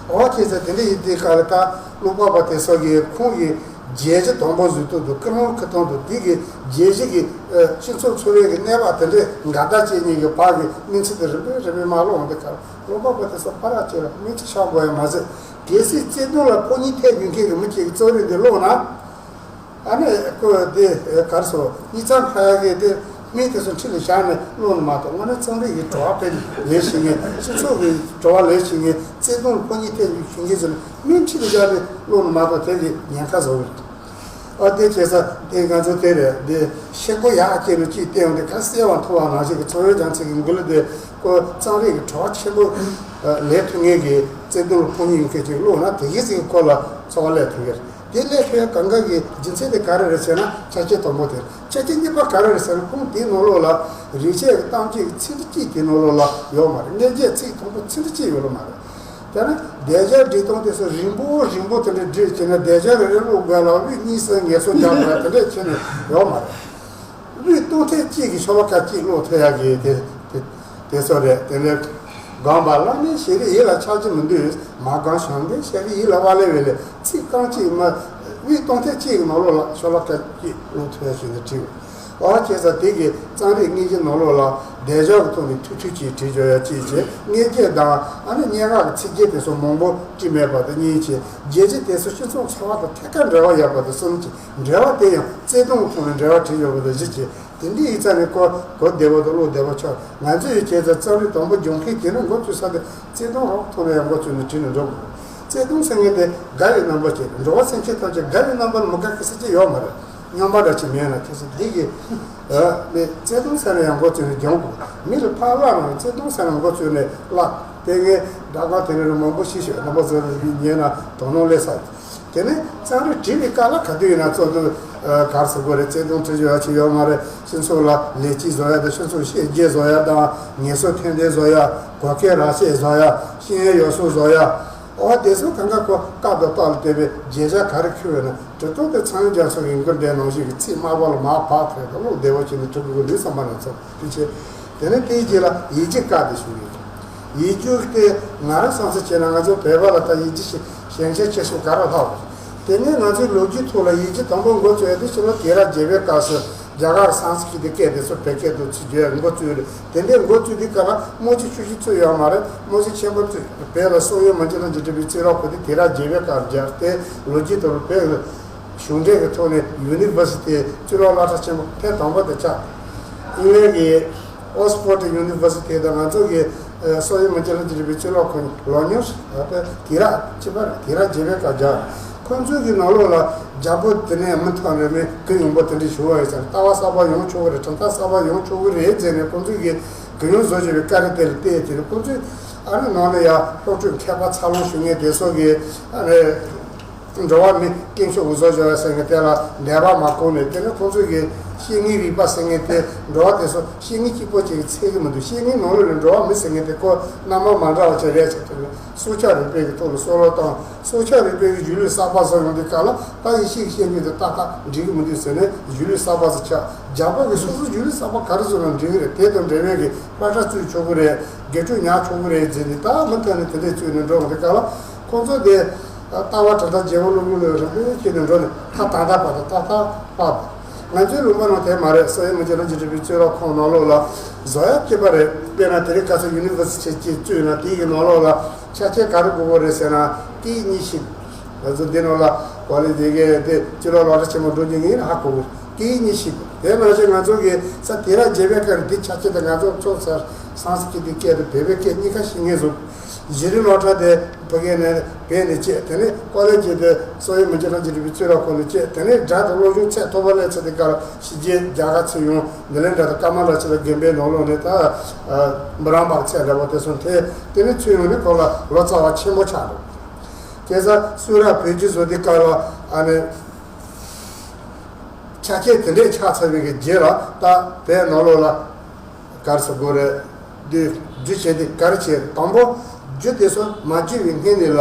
འོ་བྱས་ཙང་དེ་འདྲ་ཡིན་དུས་སྐབས་ལ། ད་ཀློག་པ་པ་དེ་ཚོ་གིས་ཁོང་གི་བརྗོད་གཞི་དང་པོ་བཟོས་དུས་དང་། ཀུན་སློང་ཁུ་ཐང་དང་། དེ་གི་བརྗོད་གཞི་གི་ཨ་སྤྱི་ཚོགས་འཚོ་བའི་གི་གནས་བབ་དེ་འདྲའི་འགལ་ཟླ་བཅས་གཉིས་ཀྱི་བར་གྱི་གནས་ཚུལ་དེ་རིམ་པས་རིམ་པས་མར་ཀློག་འོང་དུས་སྐབས་ལ། ཀློག་པ་པོ་དེ་ཚོ་ཕར་ར་བཅད་ལ་མིག་ཆུ་ཤོར་དགོས་ཡ་མ་ཟད། གལ་སྲིད་བརྩེ་དུང་ལ་ཕོ་ཉ་ཐེབས་ཡོད་མཁན་གྱི་མི་གཅིག་གི་རྩོམ་རིག་འདི་ཀློག་ན། ཨ་ནི་ཁོ་དེ་གར་སོང་། གཉིད་མཚམས་ཁ་ཡ་གི་དེ་མི་དེ་ཚོ་འཁྲིས་ལ་བཞག་ནས་ཀློག་ནི་མ་གཏོགས། དངོས་གནས་རྩོམ་རིག་གི་བྲོ་བ་དཔེ་ལེན་ཤེས་མཁན། སྤྱི་ཚོགས་ཀྱི་བྲོ་བ་ལེན་ཤེས་མཁན། བརྩེ་དུང་ལ་ཕོ་ཉ་ཐེབས་ཡོད་མཁན་ཚོ་མི་འཁྲིས་ལ་བཞག་ནས་ཀློག་ནི་མ་གཏོགས། དེ་གི་ཉེན་ཁ་བཟོ་གི་རེད། ཨ་དེ་བྱས་ཙང་དེ་ང་ཚོ་དེ་རེད། དེ་ཤེལ་སྒོ་ཡར་བཅད་ནས་གཅིག་བལྟས་ཡོང་དུས། ཁ་གསལ་བ་མཐོང་བ་ནང་བཞིན་གྱི་ཚོང་ཡོན་རྒྱ་མཚོ་གི་མགུར་གླུ་དེ་ཁོ་རྩོམ་རིག་གི་བྲོ་བ་ཆེན་པོ་ལེན་ཐུབ་མཁན་གྱི། བརྩེ་དུང་ལ་ཕོ་ཉ་ཡོད་མཁན་ཅིག་ཀློག་ན། དེ་གི་ཟིག་ཁོ་ལ་ཚོར་བ་སླེབས་ཐུབ་ཀྱི་རེད། དེ་སླེབས་ཐུབ་ཡ་གང་ག་གི་རྒྱུ་མཚན་དེ་ག་རེ་རེད་ཟེར་ན། ཆ་རྐྱེན་དང་པོ་དེ། ཆ་རྐྱེན་གཉིས་པ་ག་རེ་རེད་ཟེར་ན། ཁོང་དེའི་ནང་ལོགས་ལ་རིག་བྱེད་ཀྱི་གཏམ་རྒྱུད་ཀྱི་ཚིག་འབྲུ་གཅིག་དེའི་ནང་ལོགས་ལ་ཡོད་མ་རེད། མངོན་བརྗོད་ཚིག་དང་པོ་ཚིག་འབྲུ་གཅིག་ཡོད་མ་རེད། དེ་ནས་སྡེབ་སྦྱོར་འབྲི་སྟངས་དེ་ཚོ་རིང་པོ་རིང་པོ་དེ་འདྲ་བྲིས་བྱས་ན། སྡེབ་སྦྱོར་རེ་རེ་ཀློག་དགོས་ལ་དབུས་གཉིས་གསུམ་ངལ་གསོ་རྒྱག་དགོས་དེ་འདྲ་བྱས་ནས་ཡོད་མ་རེད། དབུས་གཏོང་ཐེངས་གཅིག་གིས་ཤོ་ལོ་ཀ་གཅིག་ཀློག་ཐུབ་ཡག་གི་དེ་དེ་དེ་ཚོ་རེད། དེ་ནས་སྒོམ་པ་བླ་མེད་ཞེ་རེ་ཡིད་ལ་ཆགས་ཀྱི་མི་འདུག་མ་སྒོམ་བྱམས་པའི་ཞེ་རེ་ཡིད་ལ་བ་ལེ་བེ་ལེ། ཚིག་རྐང་གཅིག་མ། དབུས་གཏོང་ཐེངས་གཅིག་གི་ནང་ལོགས་ལ་ཤོ་ལོ་ཀ་གཅིག་ཀློག་ཐུབ་ཡག་བྱས་ནས་བྲིས། འོ་བྱས་ཙང་དེ་གི་རྩོམ་རིག་དངོས་གཞི་ནང་ལོགས་ལ་སྡེབ་སྦྱོར་གྱི་ཐོག་ནས་ཐུང་ཐུང་ཅིག་བྲིས་འཇོག་ཡ་ཅིག་བྱས། མངོན་བརྗོད་དང་ཨ་ནི་སྙན་ངག་གི་ཚིག་རྒྱན་དེ་ཚོ་མང་པོ་བྲིས་མེད་པ་དང་གཉིས་བྱས། རྒྱན་གཞི་དེ་ཚོ་སྤྱི་ཚོགས་འཚོ་བ་དང་ཐད་ཀར་འབྲེལ་བ་ཡོད་པ་དང་གསུམ་བྱས། འབྲེལ་བ་དེ་ཡང་བརྩེ་དུང་གི་ཐོག་ནས་འབྲེལ་བ་བྲིས་ཡོད་པ་དང་བཞི་བྱས། དེ་འདྲ་ཡིན་ཙང་ནི་གོ་གོ་བདེ་བོ་དང་ཀློག་བདེ་བོ་ཆགས། ང་ཚོས་བྱས་ཙང་རྩོམ་རིག་དང་པོ་སྦྱོང་མཁན་དེ་ནི་འགོ་བཙུགས་ས་དེ་བརྩེ་དུང་རང་ཐོག་ནས་ཡང་འགོ་བཙུགས་ནས་བྲིས་ནས་འགྲོ་དགོས། བརྩེ་དུང་ཟེར་མཁན་དེ་དགའ་བའི་རྣམ་པ་ཅིག་རེད། འགྲོ་བ་སེམས་ཅན་ཐམས་ཅད་དགའ་བའི་རྣམ་པ་ལ་མི་དགའ་མཁན་ཟེར་གྱི་ཡོད་མ་རེད། སྨྱོན་པ་འདྲ་ཅིག་མེད་ན། དེ་ཚོ་འདི་གི་ཨ་ནི་བརྩེ་དུང་ཟེར་ནས་ཡང་འགོ་བཙུགས་ནས་སྦྱོང་དགོས། མི་ལ་ཕར་བརླག་ན་བརྩེ་དུང་ཟེར་ནས་འགོ་བཙུགས་ནས་བརླག་དེ་ངས་སྒྲ་གང་དེ་རིང་རུ་མང་པོ་ཞིག་ཞུས། རྣམ་པ་ཚོ་ལ་ཉན་ན་དོ་སྣང་སླེབས་ས། དེ་ནས་རྩོམ་རིག་བྲིས་པའི་སྐབས་ལ་ག་དུས་ཡིན་ན་རྩོམ་དུ་གར་སོང་དགོས་རེད། བརྩེ་དུང་བྲི་རྒྱུ་ཡ་ཅིག་ཡོད་མ་རེད། སྤྱི་ཚོགས་ལ་ལེགས་སྐྱེས་བཟོ་ཡ་དང་། སྤྱི་ཚོགས་བཤད་རྒྱུ་བཟོ་ཡ་དང་། ངལ་གསོ་ཐོན་རྫས་བཟོ་ཡ། གོ་སྐལ་རག་ཤེས་བཟོ་ཡ། ཤེས་ཡོན་ཡོ་བསྲང་བཟོ་ཡ། འོ་དེ་ཚོ་གང་ག་ཁོ་སྐབས་དང་སྐབས་ལ་བལྟས་པའི་བརྗོད་བྱ་ག་རེ་འཁྱེར་ཡོད་ན། དེ་ཚོ་དེ་ཚོང་ཡོན་རྒྱ་མཚོ་གི་མགུར་དེ་ནང་བཞིན་གྱི་ཚིག་དམར་པོ་ལ་མར་ཕབ་ཐལ་དང་ཀློག་བདེ་བོ་བྱས་ནས་འབྲི་དགོས་ཀྱི་འདུག་བསམ་པ་ན་ཚོ་དེ་བྱས། དེ་ནས་དེའི་རྗེས་ལ་ཡིག་རྒྱུགས་སྐབས་དེ་ཞུགས་ཡོད། ཡིག་རྒྱུགས་དེ་ང་རང་བསམ་ཚུལ་བྱས་ན། ང་ཚོ་བོད་པ་ལ་ད་ཡིག་རྒྱུགས་ཞན་ཆ་ཆེ་ཤོས་ག་རེ་ལྷག་རེད། དེ་ནས་ང་ཚོའི་ལོ་རྒྱུས་ཐོག་ལ་ཡིག་རྒྱུགས་དང་པོ་འགོ་བཙུགས་ཡ་དེ་ཕྱི་ལོ་དུས་རབས་བརྒྱད་པའི་སྐབས་སུ་རྒྱ་གར་སཾ་སྐྲྀ་ཏ་སྐད་དེ་ཚོ་བོད་སྐད་དུ་ཚུར་བསྒྱུར་ཡ་འགོ་བཙུགས་རེད། དེ་འདྲའི་འགོ་བཙུགས་དུས་སྐབས་ལ་དམག་སྤྱི་ཆུ་བཞི་བཙུགས་ཡོད་མ་རེད། དམག་སྤྱི་ཆེན་པོ་བཙུགས། བོད་ལ་སོག་ཡུལ་མི་སྤྱི་ལྷན་ཅིག་གྲུབ་པའི་གཙོས་རོགས་ཁོ་དེ་དུས་རབས་བརྒྱད་པའི་སྐབས་སྦྱར་ཏེ། ལོ་རྒྱུས་ཐོག་ལ་བོད་ལ་གཞུང་འབྲེལ་གྱི་ཐོག་ནས་ཡུ་ནི་ཝར་སི་ཊི་གཙུག་ལག་སློབ་གྲྭ་ཆེན་པོ་ཐེངས་དང་པོ་དེ་ཆགས། ཨིང་ལན་གྱི་ཨོག་སི་ཕོར་ཌི་ཡུ་ནི་ཝར་སི་ཊི་དང་ང་ཚོ་གི་ཨ་སོག་ཡུལ་མི་སྤྱི་ལྷན་ཅིག་གྲུབ་པའི་གཙུག་ལག་ཁང་ལོ་ཉུང་ཞིག་ཨ་དཔེ་དུས་རབས་གཅིག་པ་རེད། དུས་རབས་བརྒྱད་པའི་སྐབས་སྦྱར། ཁོང་ཚོའི་གི་ནང་ལོགས་ལ་རྒྱལ་པོ་དེ་ནས་མི་ཐོན་རེ་མི་གུ་ཡངས་པོ་དེ་འདྲ་བྱུང་བ་ཡིན་ཙང་། ལྟ་བ་གསར་པ་ཡོང་ཆོག་གི་རེད། གྲུབ་མཐའ་གསར་པ་ཡོང་ཆོག་གི་རེད་ཟེར་ནས། ཁོང་ཚོས་གི་གུ་ཡངས་བཟོ་བཞིན་པའི་བཀའ་རེ་དེ་ལ་བལྟས། དེ་ནས་ཁོང་ཚོས་ཨ་ནི་ནང་ལ་ཡ་སློབ་ཕྲུག་མཁས་པ་འཚར་ལོངས་བྱུང་མཁན་དེ་ཚོ་གི་ཨ་ནི་འགྲོ་བ་མི་སྐྱེས་མཆོག་གི་བཟོ་བཞག་པ་ཟེར་མཁན་དེ་ལ་འདོད་པ་མ་ཁེངས་ནས། དེ་ནས་ཁོང་ཚོས་གི་བཤེས་གཉེན་རིག་པ་ཟེར་མཁན་དེ། འགྲོ་བ་དེ་ཚོ་བཤེས་གཉེན་གཅིག་པོ་ཅིག་གིས་ཚད་ཀྱི་མི་འདུག་བཤེས་གཉེན་ནང་ལོགས་ནས་འགྲོ་བ་མི་ཟེར་མཁན་དེ་ཁོ་སྣ་མང་མ་འདྲ་བ་ཅིག་རེད་ཟེར་དུས། སྲོག་ཆགས་རིག་པའི་གི་ཐོག་ལ་བསམ་བློ་བཏང་། སྲོག་ཆགས་རིག་པའི་གི་གཞུང་ལུགས་གསར་པ་བཟོ་ཡོང་དུས་སྐབས་ལ། ད་ཡེ་ཤུ་གི་བཤད་རྒྱུན་དེ་ཏག་ཏག་འགྲིག་གི་མི་འདུག་ཟེར་ནས་གཞུང་ལུགས་གསར་པ་ཟིག་ཆགས། རྒྱ་གར་གི་སོ་སོའི་གཞུང་ལུགས་གསར་པ་ག་རེ་བཟོས་ན་འགྲིག་གི་རེད། དེ་དང་འབྲེལ་བའི་གི་པར་ཆས་བཙུགས་ཆོག་གི་རེད། དགེ་ཕྲུག་ཉར་ཆོག་གི་རེད་ཟེར་ནས། ད་མུ་མཐུད་ནས་དེ་འདྲས་བཙུགས་ནས་འགྲོ་བ་དེ་སྐབས་ལ། ཁོང་ཚོ་དེ་ལྟ་བ་གྲུབ་མཐའ་རྒྱལ་པོ་སློབ་གཉེར་ལ་རིམ་པས་བྱས་ནས་འགྲོ་ནས། ད་ད་ལྟ་བར་དུ་ཏག་ཏག་ཕར་བ། ང་ཚོའི་ལུང་པ་ནང་དེ་མ་རེད། སོག་ཡུལ་མི་སྤྱི་ལྷན་ཅིག་གྲུབ་པའི་གཙུག་ལག་ཁང་ནང་ལོགས་ལ་བཟོ་ཡ་སྐྱིད་པ་རེད། དཔེར་ན་དེ་རིང་ཁ་སང་ཡུ་ནི་ཝར་སི་ཊི་ཅིག་བཙུགས་ན། དེའི་གི་ནང་ལོགས་ལ་ཆ་རྐྱེན་ག་རེ་དགོས་ཀྱི་རེད་ཟེར་ན། སྐད་ཡིག་གཉིས་ཤེས། ང་ཚོ་འདི་ནང་ལ་གོ་ལེ་དེ་གའི་དེ་གཙུག་ལག་སློབ་གྲྭ་ཆེན་མོ་འགྲོ་མཁན་ཡིན་ན་ཧ་གོ་གི། སྐད་ཡིག་གཉིས་ཤེས་དགོས། དེ་ནང་བཞིན་ང་ཚོ་གི་ས་དུས་རབས་བརྒྱད་པའི་སྐབས་རེད། འདི་ཆ་རྐྱེན་དེ་ང་ཚོ་ཚོ་ས་སཾ་སྐྲྀ་ཏ་སྐད་དང་བོད་པའི་སྐད་གཉིས་ཀ་ཤེས་མཁན་བཟོ། གཞི་རིམ་སློབ་གྲྭ་དེ་ཕ་གི་ནས་བོད་ནས་བྱས། དེ་ནས་ཀོ་ལེ་ཇི་དེ་སོག་ཡུལ་མི་སྤྱི་ལྷན་ཅིག་གྲུབ་པའི་གཙུག་ལག་ཁང་ནས་བྱས། དེ་ནས་སྒྲ་དང་སློབ་སྦྱོང་ཚད་མཐོ་པོ་སླེབས་ཚར་དུས་སྐབས་ལ་ཕྱི་རྒྱལ་རྒྱ་གར་ཚུར་ཡོང་། ནི་ལེནྡྲ་དང་ཀ་མ་ལ་ཤཱི་ལ་དགོན་པའི་ནང་ལོགས་ནས་ད་ཨ་མི་རང་འབག་ཚད་འདྲ་པོ་དེ་ཚོ་ཐོན། དེ་ནས་ཚུར་ཡོང་ནས་ཁོ་ལ་ལོ་ཙཱ་བ་ཆེན་པོ་ཆགས་འགྲོ། བྱས་ཙང་སུ་ར་བོད་བརྒྱུད་བཟོ་དུས་སྐབས་ལ་ཨ་ནི་ཆ་རྐྱེན་དེ་འདྲས་ཆགས་ཚར་བའི་གི་རྗེས་ལ། ད་བོད་ནང་ལོགས་ལ་ག་རེ་ཟེར་དགོས་རེད། འདི་རྒྱུ་བྱས་ཏེ་ག་རེ་བྱས། དང་པོ་རྒྱུ་དེ་ཚོ་མ་བརྒྱུད་པའི་སྔོན་ནས་ལ་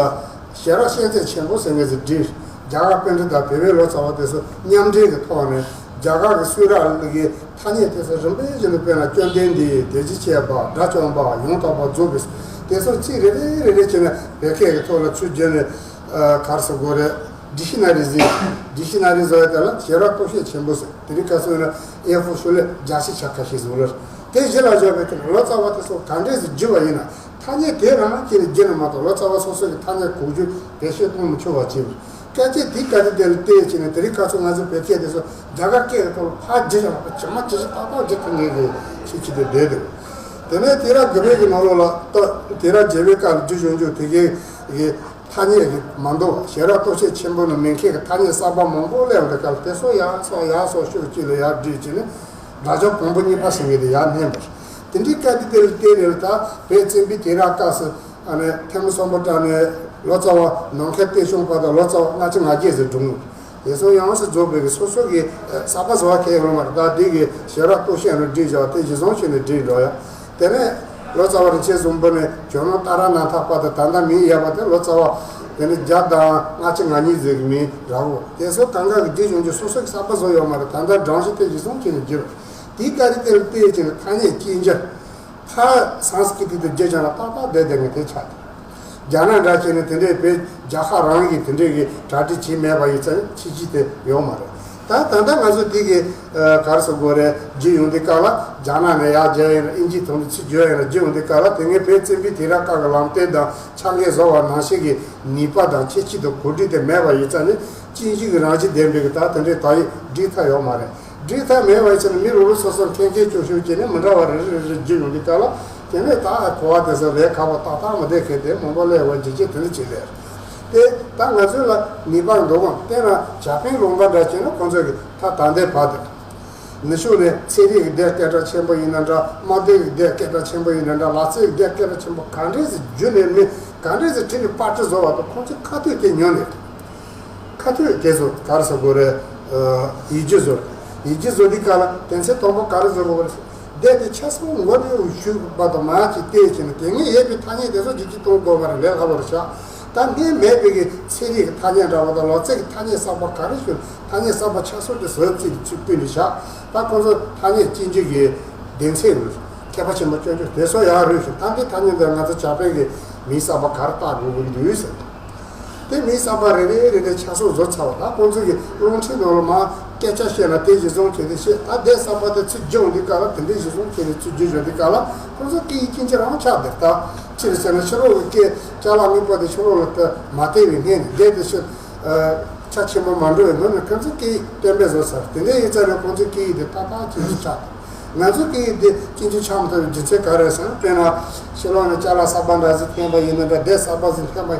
ཞལ་རག་ཤེས་ཚད་ཆེན་པོ་ཟེར་མཁན་ཟིག་བསྒྲིགས། རྒྱ་གར་པཎྜི་ཏ་བོད་པའི་ལོ་ཙཱ་བ་དེ་ཚོ་མཉམ་འབྲེལ་གྱི་ཐོག་ནས་རྒྱ་གར་གྱི་སུ་ར་གི་ཐ་སྙད་དེ་ཚོ་རིམ་པས་བྱས་ནས། དཔེར་ན་བཅོམ་ལྡན་འདས། དེ་བཞིན་གཤེགས་པ། དགྲ་བཅོམ་པ། ཡང་དག་པར་རྫོགས་པའི། དེ་ཚོ་ཚིག་རེ་རེ་རེ་རེ་བྱས་ནས་བོད་སྐད་ཀྱི་ཐོག་ལ་ཚུར་བསྒྱུར་ནས། ཨ་ག་རེ་ཟེར་དགོས་རེད། ཌིག་ཤི་ན་རི་ཟེར། ཌིག་ཤི་ན་རི་བཟོ་ཡ་དེ་ལ་ཞལ་རག་སྟོབས་ཤུགས་ཆེན་པོ་ཟེར། དེ་རིང་ཁ་སང་ན་ཨེ་ཧྥོར་ཤོ་ལོ་ཀ་བརྒྱ་ཞིག་ཆགས་ཁ་ཤས་ཟིག་ལ། དེ་གཞི་ལ་བཞག་པའི་དེ་ལོ་ཙཱ་བ་དེ་ཚོ་ག་འདྲས་ཟིག་བསྒྱུར་བ་ཡིན་ན། ཐ་སྙད་དེ་རང་བྱས་ནས་བསྒྱུར་ན་མ་གཏོགས། ལོ་ཙཱ་བ་སོ་སོ་གི་ཐ་སྙད་གོག་བསྒྱུར་བེད་སྤྱོད་གཏོང་མི་ཆོག་པ་བྱས། སྐད་ཆ་དེ་ག་རེ་དེ་ལ་བལྟས་བྱས་ནས། དེ་རིང་ཁ་སང་ང་ཚོ་བོད་སྐད་དེ་ཚོ་རྒྱ་གར་སྐད་ཀྱི་ཐོག་ལ་ཕར་བསྒྱུར་བཞག་པ། ཇི་མ་ཇི་བཞིན་ཏག་ཏག་བསྒྱུར་ཐུབ་མཁན་གྱི་ཁྱད་ཆོས་དེ་བསྡད་འདུག་དེ་ནས་དུས་རབས་དགུ་པའི་གི་ནང་ལོགས་ལ། ད་དུས་རབས་བརྒྱད་པའི་སྐབས་ལ་བསྒྱུར་བྱུང་རྒྱུ་དེ་གའི་གི་ཐ་སྙད་ཀྱི་མ་འདུག་ཞལ་རག་སྟོབས་ཤུགས་ཆེན་པོ་ནི་མི་མཁས་ཀྱི་ཐ་སྙད་གསར་པ་མང་པོ་སླེབས་པའི་སྐབས་ལ། དེ་ཚོ་ཡར་སོང་ཡར་སོང་ཤོག་གཅིག་ལ་ཡར་བསྒྲིགས་བྱས་ནས། དགྲ་བཅོམ་བོན་པོ་གཉིས་པ་ཟེར་མཁན་དེ་ཡར་བསྣན་པ་རེད། དེ་འདྲའི་སྐབས་དེ་དེ་ལ་བལྟས་ནས་ལ། ད་བོད་བཙན་པོའི་དུས་རབས་སྐབས་སུ་ཨ་ནི་ཐོན་མི་སམ་བྷོ་ཊ་ནས་ལོ་ཙཱ་བ་ནམ་མཁའི་སྟོབས་ཆུང་བར་དུ་ལོ་ཙཱ་བ་ལྔ་བཅུ་ང་བརྒྱད་ཟིག་བགྲངས། དེ་ཚོ་ཡང་སེ་རྫོགས་པའི་གི་སོ་སོ་གི་ཨ་གསར་པ་བཟོ་བ་གང་ཡང་ཡོད་མ་རེད། ད་འདི་གི་ཞལ་རག་སྟོབས་ཤུགས་ནས་བསྒྲིགས་བཞག་དེ་གཞི་བཟུང་བྱས་ནས་བསྒྲིགས་འགྲོ་ཡ། དེ་ནས་ལོ་ཙཱ་བ་རིན་ཆེན་བཟང་པོ་ནས་ཇོ་ནང་ཏཱ་ར་ནཱ་ཐ་བར་དུ། ད་ལྟ་མིང་ཡོད་པ་དེ་ལོ་ཙཱ་བ་དེ་ནས་བརྒྱ་དང་ལྔ་བཅུ་ང་གཉིས་ཟིག་གི་མིང་རག་གོ། དེ་ཚོ་གང་ག་གི་བསྒྱུར་བྱུང་རྒྱུ་སོ་སོ་གི་གསར་པ་བཟོ་ཡོད་མ་རེད། ད་ལྟ་སྒྲོམ་གཞི་དེ་གཞི་བཟུང་བྱས་ནས་བསྒྱུར། དེའི་སྐབས་དེ་དེ་ལ་བལྟས་བྱས་ནས་ཐ་སྙད་གཅིག་གྱུར། ཕར་སཾ་སྐྲྀ་ཏ་དེ་བསྒྱུར་བྱས་ན་ཏག་ཏག་བསྡད་བསྡད་ནས་དེ་ཆགས་ཏེ། རྒྱ་ནག་འདྲ་བྱས་ནས་དེ་འདྲའི་བོད་རྒྱལ་ཁབ་རང་གིས་དེ་འདྲའི་གི་གྲ་སྒྲིག་བྱས་མེད་པ་ཡིན་ཙང་ཕྱིན་ཅི་དེ་ཡོད་མ་རེད། ད་ད་ལྟ་ང་ཚོ་དེ་གི་ཨ་ག་རེ་ཟེར་དགོས་རེད། བསྒྱུར་ཡོང་དུས་སྐབས་ལ་རྒྱ་ནག་ནས་ཡར་བསྒྱུར་ཡིན་ན། དབྱིན་ཇིའི་ཐོག་ནས་ཚུར་བསྒྱུར་ཡིན་ན། བསྒྱུར་ཡོང་དུས་སྐབས་ལ་དེ་སྔའི་བོད་བཙན་པོའི་དུས་རབས་སྐབས་ཀྱི་ལམ་སྟོན་དང་ཕྱག་འགན་བཟོ་བ་ནང་བཞིན་གྱི་ནུས་པ་དང་ཁྱད་ཆོས་དང་གོ་སྒྲིག་དེ་མེད་པ་ཡིན་ཙང་ནི། དབྱིན་ཇི་གི་རང་བཞིན་ལྡན་པའི་གི་ད་དེ་འདྲའི་དག་ཡིག་སྒྲིག་ཐབས་ཡོད་མ་རེད། སྒྲིག་ཐབས་མེད་པ་ཡིན་ཙང་ནི། མི་རོ་རོ་སོ་སོར་མཁྱེན་མཁྱེན་ཆུང་ཆུང་བྱས་ནས་མི་འདྲ་བ་རེ་རེ་རེ་རེ་བསྒྱུར་ཡོང་དུས་སྐབས་ལ། དེ་ནས་ད་གོ་བ་དེ་ཚོ་ལས་ཁག་པོ་ཏག་ཏག་མི་བསྡད་མཁན་དེ་མང་པོ་སླེབས་པ་ཇེ་ཆེ་དེ་འདྲ་ཅིག་སླེབས། དེ་ད་ང་ཚོ་ལ་ནུས་པ་འདུག་གམ། དཔེར་ན་ཇ་པན་ལུང་པ་འདྲ་བྱས་ན་ཁོང་ཚོ་གི་ད་ད་ལྟའི་བར་དུ་ནུབ་ཕྱོགས་ནས་ཚན་རིག་གི་སྡེ་སྐད་གྲགས་ཆེན་པོ་ཡིན་ན་འདྲ། དམག་སྡེ་གི་སྡེ་སྐད་གྲགས་ཆེན་པོ་ཡིན་ན་འདྲ། ལག་རྩལ་གྱི་སྡེ་སྐད་གྲགས་ཆེན་པོ་ག་འདྲས་ཟིག་བསྒྱུར་ནས། མི་ག་འདྲས་ཟིག་བྲིས་ནས་པར་སྐྲུན་བཟོ་བ་དང་། ཁོང་ཚོའི་ཁ་ཐུག་དེ་ཉོས་ནས། ཁ་ཐུག་དེ་ཚོ་ག་རེ་ཟེར་དགོས་རེད། ཨ་ཡིག་རྒྱུགས་བཟོ། ཡིག་རྒྱུགས་བཟོ་དུས་སྐབས་ལ་དོན་ཚན་དང་པོ་ག་རེ་བཟོ་དགོས་རེད། སྡེ་དེ་ཆ་ཚང་མགོ་ནས་ཞུགས་པ་དང་མར་ཅིག་བལྟས་བྱས་ནས། དེ་སྔ་ཡོད་པའི་ཐ་སྙད་དེ་ཚོ་བསྒྱུར་བཅོས་གཏོང་དགོས་པ་རེད། ལས་སླ་པོ་རེད་ཤག་ད་སྔོན་མེད་པའི་གི་ཚན་རིག་གི་ཐ་སྙད་འདྲ་བ་དང་། ལག་རྩལ་གྱི་ཐ་སྙད་གསར་པ་ག་རེ་ཞུ། ཐ་སྙད་གསར་པ་ཆ་ཚང་དེ་བཟོ་རྩིས་ཀྱི་ཚུལ་བསྟན་ནས་བཞག་ད་ཁོང་ཚོ་ཐ་སྙད་སྤྱི་འཇུག་གི་སྡེ་ཚན་རེད། ཁྱད་པར་ཆེན་པོ་སྐྱོན་བརྗོད་དེ་སོགས་ཡང་རེད་ཞིང་། ད་འདི་ཐ་སྙད་འདི་ང་ཚོ་ཇག་པའི་གི་མིང་གསར་པ་ག་རེ་བཏགས་དགོས་ཀྱི་འདུག་ཟེར། དེ་མིང་གསར་པ་རེ་རེ་རེ་རེ་ཆ་ཚང་བཟོ་ཚར་བ་ད་ཁོང་ཚོ་གི་རླུང་འཕྲིན་ནང་ལ་མར་སྐད་ཆ་བཤད་ན་དེ་གཞི་བཟུང་བྱས་ཏེ་བཤད། ད་སྡེ་གསར་པ་དེ་ཚུར་སྦྱོང་དུས་སྐབས་ལ་དེ་འདྲའི་གཞི་བཟུང་བྱས་ནས་ཚུར་བསྒྱུར་བཞག་དུས་སྐབས་ལ་ཁོང་ཚོ་སྐད་ཡིག་སྐྱིན་ཆ་རང་ཆགས་བསྡད། ད་ཅི་རེད་ཟེར་ན་ཕྱི་ལོགས་ཀྱི་སྐད་ཅ་ལག་དངོས་པོ་དེ་ཕྱི་ལོགས་ལ་ད་མ་བལྟས་པའི་སྔོན་ནས་བསྡད་དེ་བཤད། ཆ་ཆེན་པོ་མ་འགྲོ་བའི་ནང་ནས་ཁོང་ཚོ་སྐད་ཡིག་གཏན་འབེབས་བཟོ་ཚར། དེ་འདྲ་ཡིན་ཙང་ནས་ཁོང་ཚོའི་སྐད་ཡིག་དེ་ཏག་ཏག་སྐྱིན་ཆུ་ཆགས། ང་ཚོའི་སྐད་ཡིག་དེ་སྐྱིན་ཆུ་ཆགས་མ་ཐུབ་པའི་རྒྱུ་མཚན་ག་རེ་རེད་ཟེར་ན། དཔེར་ན་ཕྱི་ལོགས་ནས་ཅ་ལག་གསར་པ་འདྲ་ཞིག་འཐེན་པ་ཡིན་ན་འདྲ། སྡེ་གསར་པ་ཞིག་འཐེན་པ་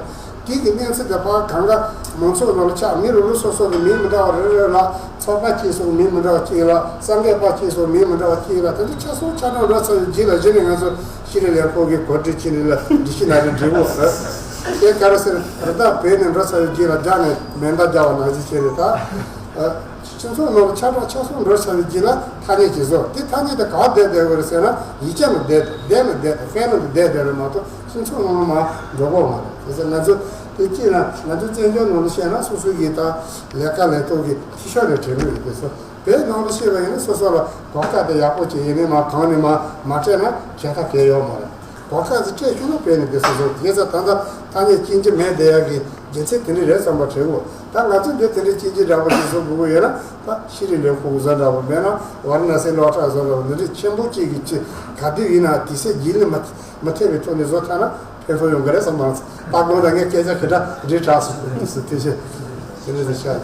དེ་གི་གནས་ཚུལ་དེ་ཕར་གང་ག་མང་ཚོགས་ནང་ལ་ཆགས། མི་རེ་རེ་སོ་སོ་གི་མིང་མི་འདྲ་བ་རེ་རེ་ལ། ཚོགས་པ་གཅིག་སོགས་མིང་མི་འདྲ་བ་གཅིག་ལ། གསར་འགོད་པ་གཅིག་སོགས་མིང་མི་འདྲ་བ་གཅིག་ལ། དེ་ཚོ་ཆ་ཚང་ཆ་ཚང་འདྲ་ཚར་བའི་རྗེས་ལ་གཞི་ནས་ང་ཚོ་ཤེས་རིག་ལས་ཁུངས་ཀྱི་གོ་སྒྲིག་བྱས་ནས་ལ་སྒྲིག་གཞི་ནང་ལ་འབྲི་དགོས་ཟེར། དེ་ག་རེ་ཟེར། རི་དྭགས་བོས་ནས་འགྲོ་ཚར་བའི་རྗེས་ལ་རྒྱག་ནས་མེ་མདའ་རྒྱག་པ་ནང་བཞིན་བྱས་ནས། ད་སྤྱི་ཚོགས་ནང་ལ་ཆ་འདྲ་ཆ་ཚང་འགྲོ་ཚར་བའི་རྗེས་ལ་ཐ་སྙད་ཅིག་བཟོ། དེ་ཐ་སྙད་དེ་ག་བར་བསྡད་བསྡད་དགོས་རེད་ཟེར་ན། ཡིག་ཆ་ནང་བསྡད་བསྡད་ནས་བསྡད་དེ་ཕན་ནང་དུ་བསྡད་བསྡད་རེད་མ་གཏོགས་སྤྱི་ཚོགས་ནང་ལ་མར་འགྲོ་གི་མ་རེད། དེ་ཚོ་ང་ཚོ་དེ་གཅིག་ན་ང་ཚོ་བཙན་བྱོལ་ནང་ལ་བཤད་ན་སོ་སོ་གི་ད་ལས་ཀ་ལས་ཐོག་གི་འཐུས་ཤོར་ནས་བྲལ་གི་རེད། དེ་ཚོ་བོད་ནང་དུ་བཤད་པ་ཡིན་ན་སོ་སོ་ལ་གོ་སྐབས་དེ་ཡག་པོ་ཅིག་ཡིན་ནའི་མ་གང་ནས་མ་མ་སྤྲད་ན་བྱེད་ཐབས་གལ་ཡོད་མ་རེད། གོ་སྐབས་དེ་སྤྲད་ཤོར་ན་བོད་ནས་དེ་སོ་སོ་དེ་ཚོ་ད་ལྟ་ཐ་སྙད་སྐྱིན་ཆུ་མེད་བསྡད་ཡག་གི་རྒྱུ་མཚན་དེ་འདྲ་རེད་བསམ་པ་དྲན་གོ། ད་ང་ཚོ་འདི་དེ་འདྲ་སྐྱིན་ཆུ་འདྲ་པོ་ཅིག་བཟོ་དགོས་ཀྱི་ཡོད་ན། ད་ཤེས་རིག་ལས་ཁུངས་བཟོ་འདྲ་པོ་མེད་ན་ཝཱ་ར་ཎ་སི་སློབ་གྲྭ་བཟོ་འདྲ་པོ་འདི་འདྲ་ཆེན་པོ་གཅིག་གི་ཅི་ག་དུས་ཡིན་ན་དུས་ཚོད་རྒྱུན་ལ་མ་མ་ཐེབས་པའི་ཐོག་ནས་བཟོ་ཐུབ་ན་ཕན་ཐོགས་ཡོང་གི་རེད་བསམ་པ། ད་དགོང་དག་ངས་སྐད་ཆ་ཁེ་དྲག་འདྲི་དྲགས་སོང་། དེ་ཚོ་དེ་བཞིན་དེ་འདྲ་ཞིག་བྱ།